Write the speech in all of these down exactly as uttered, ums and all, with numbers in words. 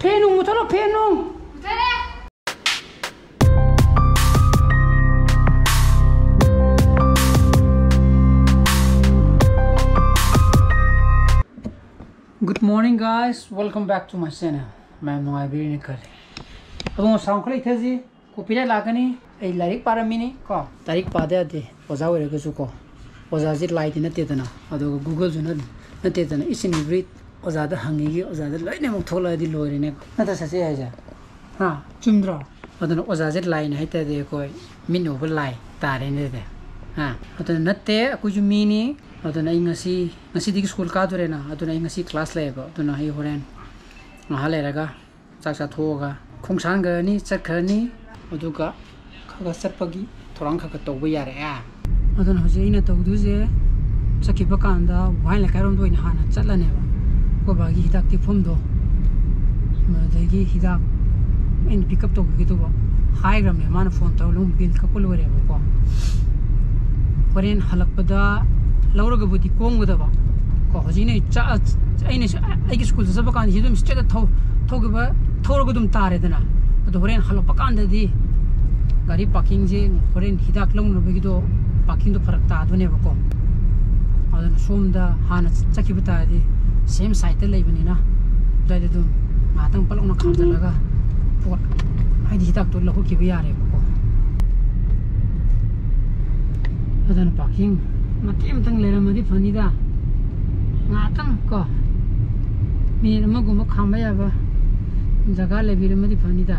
ꯐꯦꯟ ꯅꯨꯡ ꯃꯨꯊꯠꯂꯣ, ꯐꯦꯟ ꯅꯨꯡ꯫ Good morning, guys. Welcome back to my channel. ꯃꯌꯥꯝ ꯅꯨꯡꯉꯥꯏꯕꯤꯔꯤꯅ ꯈꯜꯂꯤ꯫ ꯑꯕꯨꯡꯉꯣ, sound ꯈꯔ ꯂꯩꯊꯁꯤ꯫ Copyright ꯂꯥꯛꯀꯅꯤ꯫ ꯑꯩ ꯂꯥꯏꯔꯤꯛ ꯄꯥꯔꯝꯃꯤꯅꯤ ꯀꯣ꯫ ꯂꯥꯏꯔꯤꯛ ꯄꯥꯗ ꯌꯥꯗꯦ, ꯑꯣꯖꯥ ꯑꯣꯏꯔꯒꯁꯨ ꯀꯣ꯫ ꯑꯣꯖꯥꯁꯤ ꯂꯥꯏꯗꯤ ꯅꯠꯇꯦꯗꯅ, ꯑꯗꯨꯒ Google-ꯁꯨ ꯅꯠ-, ꯅꯠꯇꯦꯗꯅ꯫ Each and every ꯑꯣꯖꯥꯗ ꯍꯪꯉꯤꯒꯤ ꯑꯣꯖꯥꯗ ꯂꯣꯏꯅꯃꯛ ꯊꯣꯛꯂꯛꯑꯗꯤ ꯂꯣꯏꯔꯦꯅꯦ꯫ ꯅꯠꯇ꯭ꯔ ꯁꯁꯦ ꯍꯥꯏꯁꯦ? ꯍꯥ? ꯆꯨꯝꯗ꯭ꯔꯣ? ꯑꯗꯨꯅ ꯑꯣꯖꯥꯁꯦ ꯂꯥꯏꯅꯤ ꯍꯥꯏꯇꯥꯔꯗꯤ ꯑꯩꯈꯣꯏ ꯃꯤꯠ ꯎꯕ ꯂꯥꯏ ꯇꯥꯔꯦꯅꯦ ꯑꯗꯨꯗꯤ꯫ ꯍꯥ? ꯑꯗꯨꯅ ꯅꯠꯇꯦ, ꯑꯩꯈꯣꯏꯁꯨ ꯃꯤꯅꯤ꯫ ꯑꯗꯨꯅ ꯑꯩ ꯉꯁꯤ, ꯉꯁꯤꯗꯒꯤ school ꯀꯥꯗꯣꯔꯦꯅ, ꯑꯗꯨꯅ ꯑꯩ ꯉꯁꯤ class ꯂꯩꯌꯦꯕ꯫ ꯑꯗꯨꯅ ꯑꯩ ꯍꯣꯔꯦꯟ ꯉꯥꯏꯍꯥꯛ ꯂꯩꯔꯒ ꯆꯥꯛ ꯆꯥꯊꯣꯛꯑꯒ ꯈꯣꯡꯁꯥꯟꯈ꯭ꯔꯅꯤ, ꯆꯠꯈ꯭ꯔꯅꯤ꯫ ꯑꯗꯨꯒ ꯈꯔ ꯈꯔ ꯆꯠꯄꯒꯤ ꯊꯧꯔꯥꯡ ꯈꯔ ꯈꯔ ꯇꯧꯕ ꯌꯥꯔꯛꯑꯦ꯫ ꯑꯗꯨꯅ ꯍꯧꯖꯤꯛ ꯑꯩꯅ ꯇꯧꯗꯣꯏꯁꯦ, ꯆꯠꯈꯤꯕ ꯀꯥꯟꯗ ꯋꯥꯍꯦꯡ ꯂꯩꯀꯥꯏꯔꯣꯝꯗ ꯑꯣꯏꯅ ꯍꯥꯟꯅ ꯆꯠꯂꯅꯦꯕ꯫ ꯑꯩꯈꯣꯏ ꯕꯥꯒꯤ ꯍꯤꯗꯥꯛ ꯇꯤꯛꯐꯝꯗꯣ, ꯑꯗꯒꯤ ꯍꯤꯗꯥꯛ ꯑꯩꯅ pick up ꯇꯧꯕꯤꯒꯗꯧꯕ ꯍꯥꯏꯈ꯭ꯔꯕꯅꯦ, ꯃꯥꯅ phone ꯇꯧꯔꯒ ꯑꯃꯨꯛ bill ꯀꯛꯄ ꯂꯣꯏꯔꯦꯕꯀꯣ꯫ ꯍꯣꯔꯦꯟ ꯍꯜꯂꯛꯄꯗ ꯂꯧꯔꯒꯕꯨꯗꯤ ꯀꯣꯝꯒꯗꯕ ꯀꯣ꯫ ꯍꯧꯖꯤꯛ ꯑꯩꯅ ꯆ-, ꯑꯩꯅ ꯁ-, ꯑꯩꯒꯤ school ꯆꯠꯄ ꯀꯥꯟꯗ ꯁꯤ ꯑꯗꯨꯝ straight ꯊꯧ-, ꯊꯧꯈꯤꯕ, ꯊꯧꯔꯒ ꯑꯗꯨꯝ ꯇꯥꯔꯦꯗꯅ꯫ ꯑꯗꯣ ꯍꯣꯔꯦꯟ ꯍꯜꯂꯛꯄ ꯀꯥꯟꯗꯗꯤ ꯒꯥꯔꯤ parking-ꯁꯦ, ꯍꯣꯔꯦꯟ ꯍꯤꯗꯥꯛ ꯂꯧꯅꯕꯒꯤꯗꯣ parking-ꯗꯣ ꯐꯔꯛ ꯇꯥꯗꯣꯏꯅꯦꯕꯀꯣ꯫ ꯑꯗꯨꯅ ꯁꯣꯝꯗ ꯍꯥꯟꯅ ꯆꯠꯈꯤꯕ ꯇꯥꯔꯗꯤ same side-ꯇ ꯂꯩꯕꯅꯤꯅ, ꯑꯗꯨꯋꯥꯏꯗ ꯑꯗꯨꯝ ꯉꯥꯏꯍꯥꯛꯇꯪ ꯄꯠ ꯂꯥꯎꯅ ꯈꯥꯝꯖꯤꯜꯂꯒ ꯄꯣꯠ, ꯍꯥꯏꯗꯤ ꯍꯤꯗꯥꯛꯇꯣ ꯂꯧꯈꯠꯈꯤꯕ ꯌꯥꯔꯦꯕꯀꯣ꯫ ꯑꯗꯨꯅ parking ꯃꯇꯦꯛ ꯑꯃꯇꯪ ꯂꯩꯔꯝꯃꯗꯤ ꯐꯅꯤꯗ, ꯉꯥꯏꯍꯥꯛꯇꯪ ꯀꯣ, minute ꯑꯃꯒꯨꯝꯕ ꯈꯥꯝꯕ ꯌꯥꯕ ꯖꯒꯥ ꯂꯩꯕꯤꯔꯝꯃꯗꯤ ꯐꯅꯤꯗ꯫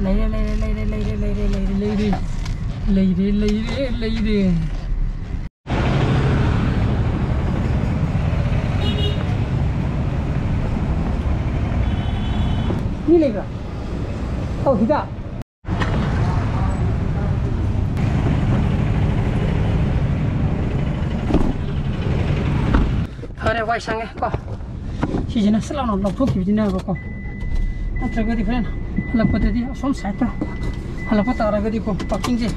ꯂꯩꯔꯦ, ꯂꯩꯔꯦ, ꯂꯩꯔꯦ꯫ ꯃꯤ ꯂꯩꯕ꯭ꯔꯥ? ꯑꯧ, ꯍꯤꯗꯥꯛ꯫ ꯐꯔꯦ, ꯋꯥꯏ ꯁꯪꯉꯦ ꯀꯣ꯫ ꯁꯤꯁꯤꯅ ꯁꯠ ꯂꯥꯎꯅ ꯂꯧꯊꯣꯛꯈꯤꯕꯁꯤꯅꯕꯀꯣ꯫ ꯅꯠꯇ꯭ꯔꯒꯗꯤ ꯍꯣꯔꯦꯟ ꯍꯜꯂꯛꯄꯗꯗꯤ ꯑꯁꯣꯝ side-ꯇ, ꯍꯜꯂꯛꯄ ꯇꯥꯔꯒꯗꯤꯀꯣ, parking-ꯁꯦ,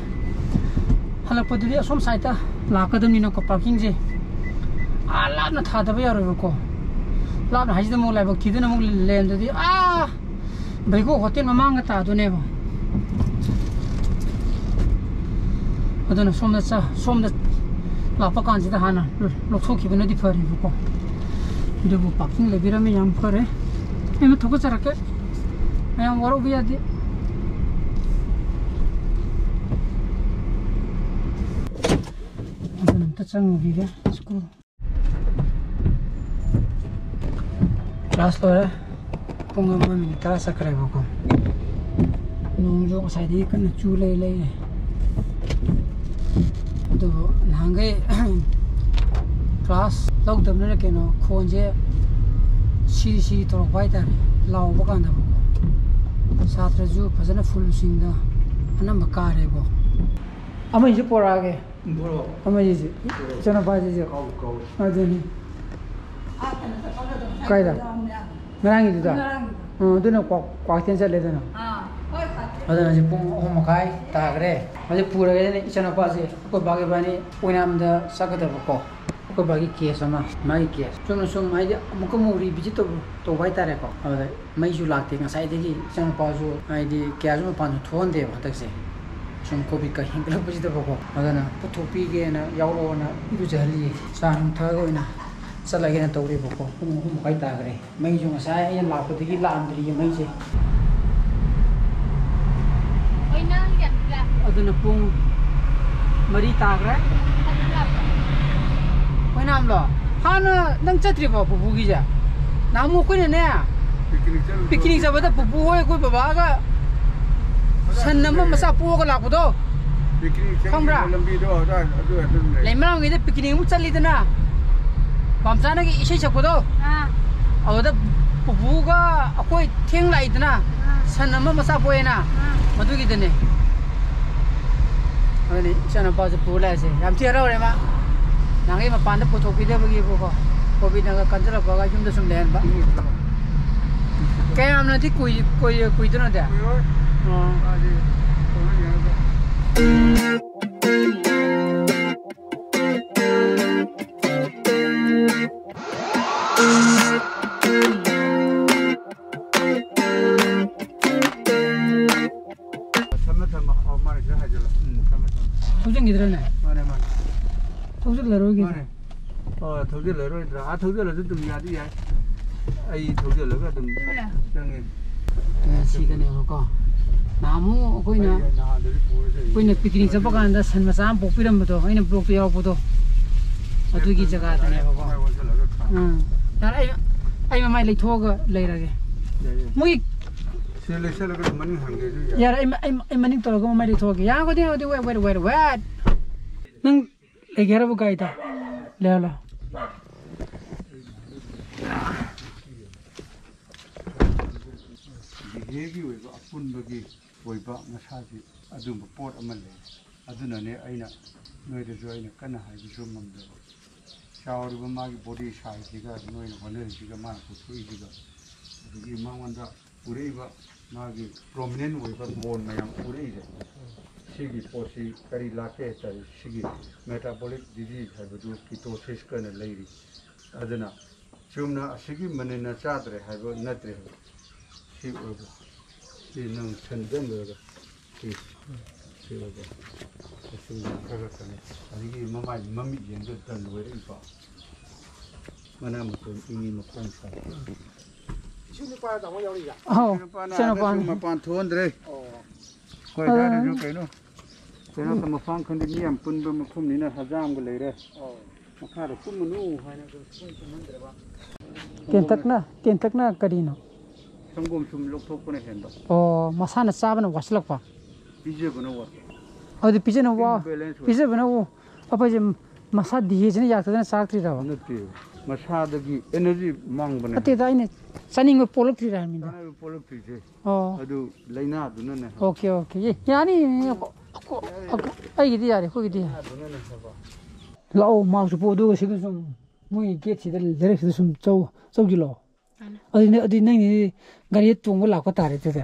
ꯍꯜꯂꯛꯄꯗꯗꯤ ꯑꯁꯣꯝ side-ꯇ ꯂꯥꯛꯀꯗꯕꯅꯤꯅꯀꯣ, parking-ꯁꯦ ꯑꯥ ꯂꯥꯞꯅ ꯊꯥꯗꯕ ꯌꯥꯔꯣꯏꯕꯀꯣ꯫ ꯂꯥꯞꯅ ꯍꯥꯏꯁꯤꯗ ꯑꯃꯨꯛ ꯂꯥꯏꯕꯛ ꯊꯤꯗꯨꯅ ꯑꯃꯨꯛ ꯂꯩꯔꯝꯗꯗꯤ, ꯑꯥ, ꯕꯩꯒꯣ ꯍꯣꯇꯦꯜ ꯃꯃꯥꯡꯒ ꯇꯥꯗꯣꯏꯅꯦꯕ꯫ ꯑꯗꯨꯅ ꯁꯣꯝꯗ ꯆ-, ꯁꯣꯝꯗ ꯂꯥꯛꯄ ꯀꯥꯟꯁꯤꯗ ꯍꯥꯟꯅ ꯂꯧꯊꯣꯛꯈꯤꯕꯅꯗꯤ ꯐꯔꯦꯕꯀꯣ꯫ ꯑꯗꯨꯕꯨ ꯄꯥꯔꯀꯤꯡ ꯂꯩꯕꯤꯔꯝꯃꯤ, ꯌꯥꯝ ꯐꯔꯦ꯫ ꯑꯩꯅ ꯊꯧꯒꯠꯆꯔꯛꯀꯦ, ꯃꯌꯥꯝ ꯋꯥꯔꯧꯕ ꯌꯥꯗꯦ꯫ ꯑꯗꯨꯅ ꯑꯝꯇ ꯆꯪꯉꯨꯈꯤꯒꯦ ꯁ꯭ꯀꯨꯜ꯫ ꯀ꯭ꯂꯥꯁ ꯂꯣꯏꯔꯦ꯫ ꯄꯨꯡ ꯑꯃ ꯃꯤꯅꯤꯠ ꯇꯔꯥ ꯆꯠꯈ꯭ꯔꯦꯕꯀꯣ꯫ ꯅꯣꯡꯁꯨ ꯉꯁꯥꯏꯗꯒꯤ ꯀꯟꯅ ꯆꯨ ꯂꯩ ꯂꯩꯔꯦ꯫ ꯑꯗꯨꯕꯨ ꯅꯍꯥꯟꯈꯩ ꯀ꯭ꯂꯥꯁ ꯂꯧꯗꯕꯅꯤꯅ ꯀꯩꯅꯣ ꯈꯣꯟꯁꯦ ꯁꯤ ꯁꯤ ꯇꯧꯔꯛꯄ ꯍꯥꯏꯇꯥꯔꯦ, ꯂꯥꯎꯕ ꯀꯥꯟꯗꯕꯀꯣ꯫ ꯁꯥꯇ꯭ꯔꯁꯨ ꯐꯖꯅ ꯐꯨꯜꯁꯤꯡꯗ ꯑꯅꯝꯕ ꯀꯥꯔꯦꯀꯣ꯫ ꯑꯃꯁꯨ ꯄꯣꯔꯛꯑꯒꯦ꯫ ꯕꯣꯔꯣ꯫ ꯑꯃꯁꯤꯁꯨ, ꯏꯆꯥꯅꯨꯄꯥꯁꯤꯁꯨ꯫ ꯀꯧ, ꯀꯧ꯫ ꯑꯗꯨꯅꯤ꯫ ꯀꯥꯏꯗ? ꯉꯔꯥꯡꯒꯤꯗꯨꯗ? ꯉꯔꯥꯡꯒꯤꯗꯣ꯫ ꯑ, ꯑꯗꯨꯅ ꯀ꯭ꯋꯥ-, ꯀ꯭ꯋꯥꯀꯩꯊꯦꯜ ꯆꯠꯂꯦꯗꯅ꯫ ꯑꯥ, ꯍꯣꯏ, ꯀ꯭ꯋꯥꯀꯩꯊꯦꯜ꯫ ꯑꯗꯨꯅ ꯍꯧꯖꯤꯛ ꯄꯨꯡ ꯑꯍꯨꯝ ꯃꯈꯥꯏ ꯇꯥꯈ꯭ꯔꯦ꯫ ꯍꯧꯖꯤꯛ ꯄꯨꯔꯒꯦꯗꯅ ꯏꯆꯥꯅꯨꯄꯥꯁꯦ ꯑꯩꯈꯣꯏ ꯕꯥꯒ ꯏꯕꯥꯅꯤ ꯑꯣꯏꯅꯥꯝꯗ ꯆꯠꯀꯗꯕꯀꯣ꯫ ꯑꯩꯈꯣꯏ ꯕꯥꯒꯤ ꯀꯦꯁ ꯑꯃ, ꯃꯥꯒꯤ ꯀꯦꯁ꯫ ꯆꯨꯝꯅ ꯁꯨꯝ ꯍꯥꯏꯗꯤ ꯑꯃꯨꯛꯀ ꯑꯃꯨꯛ revisit ꯇꯧꯕ, ꯇꯧꯕ ꯍꯥꯏꯇꯥꯔꯦꯀꯣ꯫ ꯑꯗꯨꯗ ꯃꯩꯁꯨ ꯂꯥꯛꯇꯦ ꯉꯁꯥꯏꯗꯒꯤ꯫ ꯏꯆꯥꯅꯨꯄꯥꯁꯨ ꯍꯥꯏꯗꯤ ꯀꯌꯥꯁꯨ ꯃꯄꯥꯟꯁꯨ ꯊꯣꯛꯍꯟꯗꯦꯕ ꯍꯟꯗꯛꯁꯦ꯫ ꯁꯨꯝ ꯀꯣꯚꯤꯗꯀ ꯍꯦꯟꯒꯠꯂꯛꯄꯁꯤꯗꯀꯣ꯫ ꯑꯗꯨꯅ ꯄꯨꯊꯣꯛꯄꯤꯒꯦꯅ ꯌꯥꯎꯔꯛꯑꯣꯅ ꯏꯔꯨꯖꯍꯜꯂꯤꯌꯦ꯫ ꯆꯥ ꯅꯨꯡ ꯊꯛꯑꯒ ꯑꯣꯏꯅ ꯆꯠꯂꯒꯦꯅ ꯇꯧꯔꯤꯕꯀꯣ꯫ ꯄꯨꯡ ꯑꯍꯨꯝ ꯃꯈꯥꯏ ꯇꯥꯈ꯭ꯔꯦ꯫ ꯃꯩꯁꯨ ꯉꯁꯥꯏ ꯑꯩꯅ ꯂꯥꯛꯄꯗꯒꯤ ꯂꯥꯛꯑꯝꯗ꯭ꯔꯤꯌꯦ ꯃꯩꯁꯦ꯫ ꯑꯗꯨꯅ ꯄꯨꯡ ꯃꯔꯤ ꯇꯥꯈ꯭ꯔꯦ꯫ ꯑꯣꯏꯅꯥꯝꯂꯣ? ꯍꯥꯟꯅ ꯅꯪ ꯆꯠꯇ꯭ꯔꯤꯕꯣ ꯄꯨꯄꯨꯒꯤꯁꯦ? ꯅꯍꯥꯟꯃꯨꯛ ꯑꯩꯈꯣꯏꯅꯅꯦ, ꯄꯤꯛꯅꯤꯛ ꯆꯠꯂꯨꯕꯗꯣ꯫ ꯄꯤꯛꯅꯤꯛ ꯆꯠꯄꯗ ꯄꯨꯄꯨ ꯍꯣꯏ ꯑꯩꯈꯣꯏ ꯕꯕꯥꯒ ꯁꯟ ꯑꯃ ꯃꯆꯥ ꯄꯣꯛꯑꯒ ꯂꯥꯛꯄꯗꯣ꯫ ꯄꯤꯛꯅꯤꯛ ꯆꯠꯂꯨꯕ ꯈꯪꯕ꯭ꯔꯥ? ꯂꯝꯕꯤꯗꯣ ꯑꯗꯥꯏ-, ꯑꯗꯨ ꯑꯗꯨꯝ ꯂꯩ꯫ ꯂꯩꯃꯔꯥꯝꯒꯤꯗ ꯄꯤꯛꯅꯤꯛ ꯑꯃꯨꯛ ꯆꯠꯂꯤꯗꯅ, ꯄꯥꯝꯆꯥꯅꯒꯤ ꯏꯁꯩ ꯁꯛꯄꯗꯣ꯫ ꯑꯥ꯫ ꯑꯗꯨꯗ ꯄꯨꯄꯨꯒ ꯑꯩꯈꯣꯏ ꯊꯦꯡ ꯂꯥꯛꯏꯗꯅ, ꯑꯥ꯫ ꯁꯟ ꯑꯃ ꯃꯆꯥ ꯄꯣꯛꯑꯦꯅ, ꯑꯥ꯫ ꯃꯗꯨꯒꯤꯗꯅꯦ꯫ ꯑꯗꯨꯅꯤ ꯏꯆꯥꯅꯨꯄꯥꯁꯨ ꯄꯨꯔ ꯂꯥꯛꯏꯁꯦ꯫ ꯌꯥꯝ ꯊꯤ ꯍꯔꯥꯎꯔꯦ ꯃꯥ꯫ ꯅꯍꯥꯟꯒꯩ ꯃꯄꯥꯟꯗ ꯄꯨꯊꯣꯛꯄꯤꯗꯕꯒꯤꯕꯀꯣ꯫ ꯀꯣꯚꯤꯗꯅꯒ ꯀꯟꯁꯤꯜꯂꯛꯄꯒ ꯌꯨꯝꯗ ꯁꯨꯝ ꯂꯩꯍꯟꯕ꯫ ꯎꯝ꯫ ꯀꯌꯥꯝꯅꯗꯤ ꯀꯨꯏ-, ꯀꯨꯏ-, ꯀꯨꯏꯗꯣꯏꯅꯣꯗꯤ? ꯀꯨꯏꯔꯣꯏ꯫ ꯑꯣ꯫ ꯃꯥꯗꯤ ꯀꯩꯅꯣ ꯌꯦꯡꯉꯒ꯫ ꯊꯝꯃꯦ, ꯊꯝꯃꯦ꯫ ꯑꯣ, ꯃꯥꯅ ꯁꯤꯗ ꯍꯥꯏꯖꯤꯜꯂꯣ꯫ ꯎꯝ, ꯊꯝꯃꯦ, ꯊꯝꯃꯦ꯫ ꯊꯧꯖꯤꯟꯈꯤꯗ꯭ꯔꯅꯦ? ꯃꯥꯅꯦ, ꯃꯥꯅꯦ꯫ ꯊꯧꯖꯤꯜꯂꯔꯣꯏꯒꯦ꯫ ꯃꯥꯅꯦ꯫ ꯑꯣ, ꯊꯧꯖꯤꯜꯂꯔꯣꯏꯗ꯭ꯔꯥ? ꯑꯥ, ꯊꯧꯖꯤꯜꯂꯁꯨ ꯑꯗꯨꯝ ꯌꯥꯗꯤ ꯌꯥꯏ꯫ ꯑꯩ ꯊꯧꯖꯤꯜꯂꯒ ꯑꯗꯨꯝ ꯆꯪꯉꯦ꯫ ꯑꯦ, ꯁꯤꯗꯅꯦꯕꯀꯣ꯫ ꯅꯍꯥꯟꯃꯨꯛ ꯑꯩꯈꯣꯏꯅ, ꯑꯩ ꯅꯍꯥꯟꯗꯒꯤ ꯄꯨꯔ ꯆꯠꯂꯤꯅꯦ꯫ ꯑꯩꯈꯣꯏꯅ ꯄꯤꯛꯅꯤꯛ ꯆꯠꯄ ꯀꯥꯟꯗ ꯁꯟ ꯃꯆꯥ ꯑꯃ ꯄꯣꯛꯄꯤꯔꯝꯕꯗꯣ, ꯑꯩꯅ ꯕ꯭ꯂꯣꯛꯇ ꯌꯥꯎꯔꯛꯄꯗꯣ, ꯑꯗꯨꯒꯤ ꯖꯒꯥꯗꯅꯦꯕꯀꯣ꯫ ꯃꯥꯏ ꯑꯣꯟꯁꯤꯜꯂꯒ ꯈꯥꯝꯃꯦ꯫ ꯎꯝ꯫ ꯌꯥꯔꯦ, ꯑꯩ, ꯑꯩ ꯃꯃꯥꯏ ꯂꯩꯊꯣꯛꯑꯒ ꯂꯩꯔꯒꯦ꯫ ꯌꯥꯏ, ꯌꯥꯏ꯫ ꯃꯣꯏ ꯁꯤ ꯂꯩꯁꯜꯂꯒ ꯑꯗꯨꯝ ꯃꯅꯤꯡ ꯍꯟꯒꯦꯁꯨ ꯌꯥꯏ꯫ ꯌꯥꯔꯦ, ꯑꯩ, ꯑꯩ, ꯑꯩ ꯃꯅꯤꯡ ꯇꯧꯔꯒ ꯃꯃꯥꯏ ꯂꯩꯊꯣꯛꯑꯒꯦ꯫ ꯌꯥꯔꯒꯗꯤ, ꯌꯥꯔꯒꯗꯤ, wait, wait, wait, wait. ꯅꯪ ꯂꯩꯒꯦ ꯍꯥꯏꯔꯕ ꯒꯥꯔꯤꯗ? ꯂꯩꯍꯜꯂꯣ꯫ ꯗꯤꯍꯦꯒꯤ ꯑꯣꯏꯕ ꯑꯄꯨꯟꯕꯒꯤ ꯑꯣꯏꯕ ꯃꯁꯥꯒꯤ ꯑꯗꯨꯒꯨꯝꯕ ꯄꯣꯠ ꯑꯃ ꯂꯩ꯫ ꯑꯗꯨꯅꯅꯦ ꯑꯩꯅ ꯅꯣꯏꯗꯁꯨ ꯑꯩꯅ ꯀꯟꯅ ꯍꯥꯏꯕꯁꯨ ꯉꯝꯗꯕ꯫ ꯆꯥꯎꯔꯤꯕ ꯃꯥꯒꯤ body sizeꯁꯤꯒ ꯅꯣꯏꯅ ꯍꯣꯠꯅꯔꯤꯁꯤꯒ ꯃꯥꯅ ꯄꯨꯊꯣꯛꯏꯁꯤꯒ, ꯑꯗꯒꯤ ꯃꯉꯣꯟꯗ ꯎꯔꯛꯏꯕ ꯃꯥꯒꯤ prominent ꯑꯣꯏꯕ bone ꯃꯌꯥꯝ ꯎꯔꯛꯏꯁꯦ, ꯁꯤꯒꯤ ꯄꯣꯠꯁꯤ ꯀꯔꯤ ꯂꯥꯛꯀꯦ ꯍꯥꯏ ꯇꯥꯔꯗꯤ, ꯁꯤꯒꯤ metabolic disease ꯍꯥꯏꯕꯗꯨ ketosis ꯀꯅ ꯂꯩꯔꯤ꯫ ꯑꯗꯨꯅ ꯆꯨꯝꯅ ꯑꯁꯤꯒꯤ ꯃꯅꯤꯟꯅ ꯆꯥꯗ꯭ꯔꯦ ꯍꯥꯏꯕ ꯅꯠꯇ꯭ꯔꯦꯕ꯫ ꯁꯤ ꯑꯣꯏꯕ꯫ ꯁꯤ ꯅꯪ ꯁꯟꯖꯟ ꯂꯣꯏꯔꯒ ꯁꯤ, ꯁꯤ ꯑꯣꯏꯕ꯫ ꯑꯁꯤ ꯈꯔ ꯈꯔ ꯀꯩꯅꯣ꯫ ꯑꯗꯒꯤ ꯃꯃꯥꯏ ꯃꯃꯤꯠ ꯌꯦꯡꯗ ꯗꯟ ꯑꯣꯏꯔꯛꯏꯕ꯫ ꯃꯅꯥ ꯃꯇꯣꯟ ꯏꯪꯉꯤ ꯃꯈꯣꯡ ꯁꯥꯏ꯫ ꯏꯁꯨ ꯅꯨꯄꯥ ꯇꯥꯃꯣ ꯌꯥꯎꯔꯤꯔꯥ? ꯑꯧ, ꯏꯆꯥꯅꯨꯄꯥꯅꯤ꯫ ꯃꯄꯥꯟ ꯊꯣꯛꯍꯟꯗ꯭ꯔꯦ꯫ ꯑꯣ꯫ ꯑꯩꯈꯣꯏ ꯑꯗꯥꯏꯗꯁꯨ ꯀꯩꯅꯣ, ꯀꯩꯅꯣ ꯃꯐꯝ ꯈꯪꯗꯦ, ꯃꯤ ꯌꯥꯝ ꯄꯨꯟꯕ ꯃꯐꯝꯅꯤꯅ ꯍꯖꯥꯝꯒ ꯂꯩꯔꯦ꯫ ꯑꯣ꯫ ꯃꯈꯥꯗ ꯀꯨꯝꯃꯅꯨ ꯍꯥꯏꯅ ꯑꯗꯨꯝ ꯁꯨꯡꯀꯨꯝ ꯀꯨꯝꯍꯟꯗ꯭ꯔꯦꯕ꯫ ꯇꯦꯟꯇꯛꯅ, ꯇꯦꯟꯇꯛꯅ ꯀꯔꯤꯅꯣ? ꯁꯪꯒꯣꯝ ꯁꯨꯝ ꯂꯧꯊꯣꯛꯄꯅ ꯍꯦꯟꯕ꯫ ꯑꯣ, ꯃꯁꯥꯅ ꯆꯥꯕꯅ ꯋꯥꯁꯤꯜꯂꯛꯄ? ꯄꯤꯖꯕꯅ ꯋꯥꯠꯄ꯫ ꯑꯗꯨꯗꯤ ꯄꯤꯖꯅ ꯋꯥ-, Imbalance ꯑꯣꯏ꯫ ꯄꯤꯖꯕꯅ ꯋꯥ-, ꯑꯩꯈꯣꯏꯁꯦ ꯃꯁꯥ ꯗꯤꯍꯦꯁꯤꯅ ꯌꯥꯛꯇꯗꯅ ꯆꯥꯔꯛꯇ꯭ꯔꯤꯔꯕ? ꯅꯠꯇꯦ, ꯃꯁꯥꯗꯒꯤ energy ꯃꯥꯡꯕꯅꯦ꯫ ꯅꯠꯇꯦꯗ, ꯑꯩꯅ ꯆꯥꯅꯤꯡꯕ ꯄꯣꯛꯂꯛꯇ꯭ꯔꯤꯔꯥ ꯍꯥꯏꯕꯅꯤꯗ꯫ ꯆꯥꯅꯕ ꯄꯣꯛꯂꯛꯇ꯭ꯔꯤꯁꯦ꯫ ꯑꯣ꯫ ꯑꯗꯨ ꯂꯥꯏꯅꯥꯗꯨꯅꯅꯦ ꯍꯥꯏꯕ꯫ Okay, okay. ꯑꯦ, ꯌꯥꯅꯤ, ꯑꯩꯈꯣ-, ꯑꯩꯈꯣ-, ꯑꯩꯈꯣ-, ꯑꯩꯒꯤꯗꯤ ꯌꯥꯔꯦ, ꯑꯩꯈꯣꯏꯒꯤꯗꯤ ꯌꯥꯔꯦ꯫ ꯂꯥꯏꯅꯥꯗꯨꯅꯅꯦ ꯍꯥꯏꯕ꯫ ꯂꯥꯛꯑꯣ, ꯃꯥꯛꯁ ꯎꯞꯄꯣ, ꯑꯗꯨꯒ ꯁꯤꯗ ꯁꯨꯝ ꯃꯣꯏꯒꯤ ꯒꯦꯠꯁꯤꯗ, ꯂꯩꯔꯛꯁꯤꯗ ꯁꯨꯝ ꯆꯧ-, ꯆꯧꯁꯤ ꯂꯥꯛꯑꯣ꯫ ꯌꯥꯅꯤ꯫ ꯑꯗꯨꯗꯤ, ꯑꯗꯨꯗꯤ ꯅꯪꯗꯤ ꯒꯥꯔꯤꯗ ꯇꯣꯡꯕ ꯂꯥꯛꯄ ꯇꯥꯔꯦ ꯑꯗꯨꯗꯤ꯫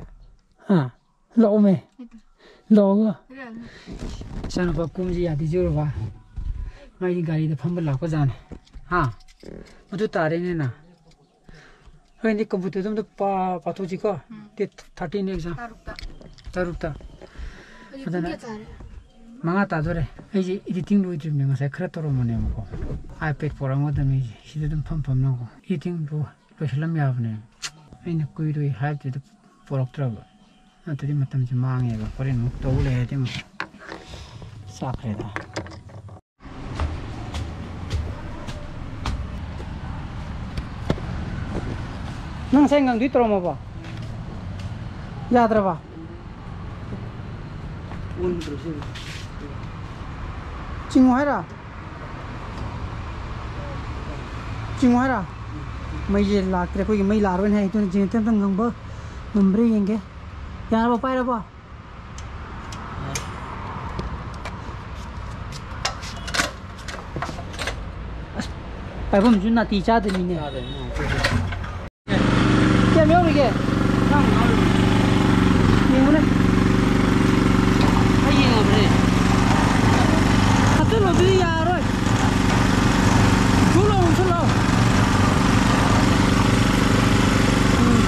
ꯍꯥ? ꯂꯥꯛꯑꯣꯃꯦ꯫ ꯂꯥꯛꯑꯣꯒ꯫ ꯏꯆꯥꯅꯨꯄꯥ ꯀꯨꯝꯁꯤ ꯌꯥꯗꯦ ꯆꯨꯔꯕ? ꯃꯥꯒꯤ ꯒꯥꯔꯤꯗ ꯐꯝꯕ ꯂꯥꯛꯄ ꯖꯥꯠꯅꯤ꯫ ꯍꯥ? ꯃꯗꯨ ꯇꯥꯔꯦꯅꯦ ꯅꯪ꯫ ꯑꯩꯗꯤ ꯀꯝꯄ꯭ꯌꯨꯇꯔꯗ ꯑꯝꯇ ꯄꯥ- ꯄꯥꯊꯣꯛꯁꯤꯀꯣ꯫ ꯎꯝ꯫ That thirteen exam. ꯇꯔꯨꯛꯇ꯫ ꯇꯔꯨꯛꯇ꯫ ꯍꯧꯖꯤꯛ ꯄꯨꯡ ꯑꯗꯨꯅ ꯀꯌꯥ ꯇꯥꯔꯦ? ꯃꯉꯥ ꯇꯥꯗꯣꯔꯦ꯫ ꯑꯩꯁꯦ ꯏꯗꯤꯇꯤꯡ ꯂꯣꯏꯗ꯭ꯔꯤꯕꯅꯦ, ꯉꯁꯥꯏ ꯈꯔ ꯇꯧꯔꯝꯕꯅꯦꯕꯀꯣ꯫ ꯑꯥꯏꯄꯦꯗ ꯄꯣꯔꯛꯑꯝꯒꯗꯕꯅꯤ ꯑꯩꯁꯦ꯫ ꯁꯤꯗ ꯑꯗꯨꯝ ꯐꯝ ꯐꯝꯅꯀꯣ ꯏꯗꯤꯇꯤꯡꯗꯣ ꯂꯣꯏꯁꯤꯜꯂꯝ ꯌꯥꯕꯅꯦ꯫ ꯑꯩꯅ ꯀꯨꯏꯔꯣꯏ ꯍꯥꯏꯕꯗꯨꯗ ꯄꯣꯔꯛꯇ꯭ꯔꯕ꯫ ꯅꯠꯇ꯭ꯔꯗꯤ ꯃꯇꯝꯁꯦ ꯃꯥꯡꯉꯦꯕ꯫ ꯍꯣꯔꯦꯟ ꯑꯃꯨꯛ ꯇꯧ ꯂꯩꯔꯗꯤ ꯑꯃꯨꯛ ꯆꯥꯛꯈ꯭ꯔꯦꯗ꯫ ꯅꯪ ꯉꯁꯥꯏ ꯉꯪꯗꯣꯏ ꯇꯧꯔꯝꯃꯕꯣ? ꯌꯥꯗ꯭ꯔꯕ? ꯆꯤꯡꯉꯨ ꯍꯥꯏꯔꯣ? ꯆꯤꯡꯉꯨ ꯍꯥꯏꯔꯣ? ꯃꯩꯁꯦ ꯂꯥꯛꯇ꯭ꯔꯦ꯫ ꯑꯩꯈꯣꯏꯒꯤ ꯃꯩ ꯂꯥꯛꯑꯔꯣꯏꯅ ꯍꯥꯏ꯫ ꯑꯗꯨꯅ ꯖꯦꯅꯦꯔꯦꯇꯔ ꯑꯝꯇꯪ ꯉꯪꯕ ꯉꯝꯕ꯭ꯔꯥ ꯌꯦꯡꯒꯦ꯫ ꯌꯥꯔꯕꯣ? ꯄꯥꯏꯔꯕꯣ? ꯑꯁ, ꯄꯥꯏꯐꯝꯁꯨ ꯅꯥꯇꯩ ꯆꯥꯗꯕꯤꯅꯦ꯫ ꯆꯥꯗꯕꯅꯤ꯫ ꯀꯌꯥꯝ ꯌꯥꯎꯔꯤꯒꯦ? ꯌꯦꯡꯉꯨꯅꯦ꯫ ꯑꯩ ꯌꯦꯡꯉꯕꯅꯦ꯫ ꯍꯥꯞꯆꯤꯜꯂꯣ, ꯑꯗꯨꯗꯤ ꯌꯥꯔꯣꯏ꯫ ꯊꯨ ꯂꯥꯎ, ꯊꯨ ꯂꯥꯎ꯫ ꯎꯝ꯫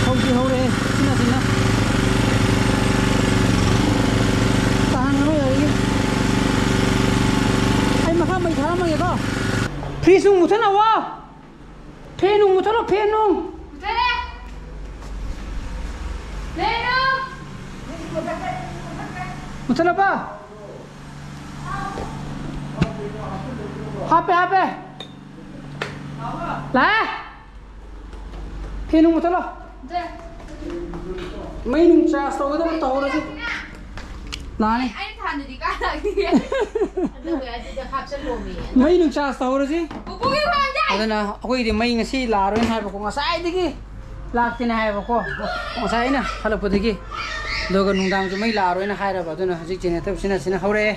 ꯍꯧꯗꯤ ꯍꯧꯔꯦ, ꯁꯤꯅ, ꯁꯤꯅ꯫ ꯇꯥꯍꯟꯒꯅꯨ, ꯌꯥꯔꯤꯒꯩ꯫ ꯑꯩ ꯃꯈꯥ ꯃꯩ ꯊꯥꯔꯝꯃꯒꯦꯀꯣ꯫ ꯐ꯭ꯔꯤꯖ ꯅꯨꯡ ꯃꯨꯊꯠꯅꯕꯣ꯫ ꯐꯦꯟ ꯅꯨꯡ ꯃꯨꯊꯠꯂꯣ, ꯐꯦꯟ ꯅꯨꯡ꯫ ꯃꯨꯊꯠꯂꯦ꯫ ꯐꯦꯟ ꯅꯨꯡ꯫ ꯃꯨꯊꯠꯂꯕ? ꯍꯥꯞꯄꯦ, ꯍꯥꯞꯄꯦ꯫ ꯂꯥꯛꯑꯦ꯫ ꯐꯦꯟ ꯅꯨꯡ ꯃꯨꯊꯠꯂꯣ꯫ ꯃꯨꯊꯠꯂꯦ꯫ ꯃꯩ ꯅꯨꯡ ꯆꯥꯔꯖ ꯇꯧꯒꯗꯕ ꯇꯧꯍꯧꯔꯁꯤ꯫ ꯂꯥꯛꯑꯅꯤ꯫ ꯑꯩ ꯊꯥꯟꯗꯗꯤ ꯀꯥ ꯂꯥꯛꯅꯤ? ꯑꯗꯨꯒ ꯑꯗꯨꯗ ꯍꯥꯞꯆꯜꯂꯣꯃꯤ꯫ ꯃꯩ ꯅꯨꯡ ꯆꯥꯔꯖ ꯇꯧꯍꯧꯔꯁꯤ꯫ ꯄꯨꯄꯨꯒꯤ ꯈꯣꯡꯁꯦ꯫ ꯑꯗꯨꯅ ꯑꯩꯈꯣꯏꯒꯤꯗꯤ ꯃꯩ ꯉꯁꯤ ꯂꯥꯛꯑꯔꯣꯏꯅ ꯍꯥꯏꯕꯀꯣ, ꯉꯁꯥꯏꯗꯒꯤ ꯂꯥꯛꯇꯦꯅ ꯍꯥꯏꯕꯀꯣ, ꯉꯁꯥꯏ ꯑꯩꯅ ꯍꯜꯂꯛꯄꯗꯒꯤ꯫ ꯑꯗꯨꯒ ꯅꯨꯡꯗꯥꯡꯁꯨ ꯃꯩ ꯂꯥꯛꯑꯔꯣꯏꯅ ꯍꯥꯏꯔꯕ꯫ ꯑꯗꯨꯅ ꯍꯧꯖꯤꯛ ꯖꯦꯅꯦꯔꯦꯇꯔ ꯁꯤꯅ, ꯁꯤꯅ ꯍꯧꯔꯛꯑꯦ꯫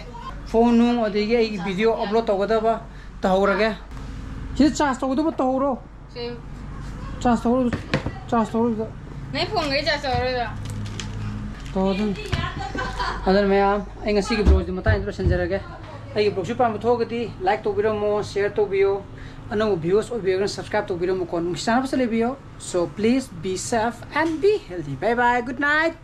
ꯐꯣꯟ ꯅꯨꯡ, ꯑꯗꯒꯤ ꯑꯩꯒꯤ ꯚꯤꯗꯤꯑꯣ ꯑꯞꯂꯣꯗ ꯇꯧꯒꯗꯕ ꯇꯧꯍꯧꯔꯒꯦ꯫ ꯁꯤꯗ ꯆꯥꯔꯖ ꯇꯧꯒꯗꯕ ꯇꯧꯍꯧꯔꯣ꯫ ꯁꯦ꯫ ꯆꯥꯔꯖ ꯇꯧꯔꯣ, ꯆꯥꯔꯖ ꯇꯧꯔꯣ꯫ ꯅꯪ ꯐꯣꯟꯒꯩ ꯆꯥꯔꯖ ꯇꯧꯔꯣꯏꯗ꯭ꯔꯣ? ꯇꯧꯔꯣ ꯑꯗꯨꯝ꯫ ꯑꯗꯨꯅ ꯃꯌꯥꯝ, ꯑꯩ ꯉꯁꯤꯒꯤ ꯕ꯭ꯂꯣꯒꯁꯤ ꯃꯇꯥꯡꯁꯤꯗ ꯂꯣꯏꯁꯤꯟꯖꯔꯒꯦ꯫ ꯑꯩꯒꯤ vlogꯁꯨ ꯄꯥꯝꯕ ꯊꯣꯛꯑꯒꯗꯤ like ꯇꯧꯕꯤꯔꯝꯃꯣ, share ꯇꯧꯕꯤꯌꯣ, ꯑꯅꯧꯕ viewers ꯑꯣꯏꯕꯤꯔꯒꯅ subscribe ꯇꯧꯕꯤꯔꯝꯃꯨꯀꯣ꯫ ꯅꯨꯡꯁꯤ ꯆꯥꯟꯅꯕꯁꯦ ꯂꯩꯕꯤꯌꯣ꯫ So please be safe and be healthy. Bye bye, good night.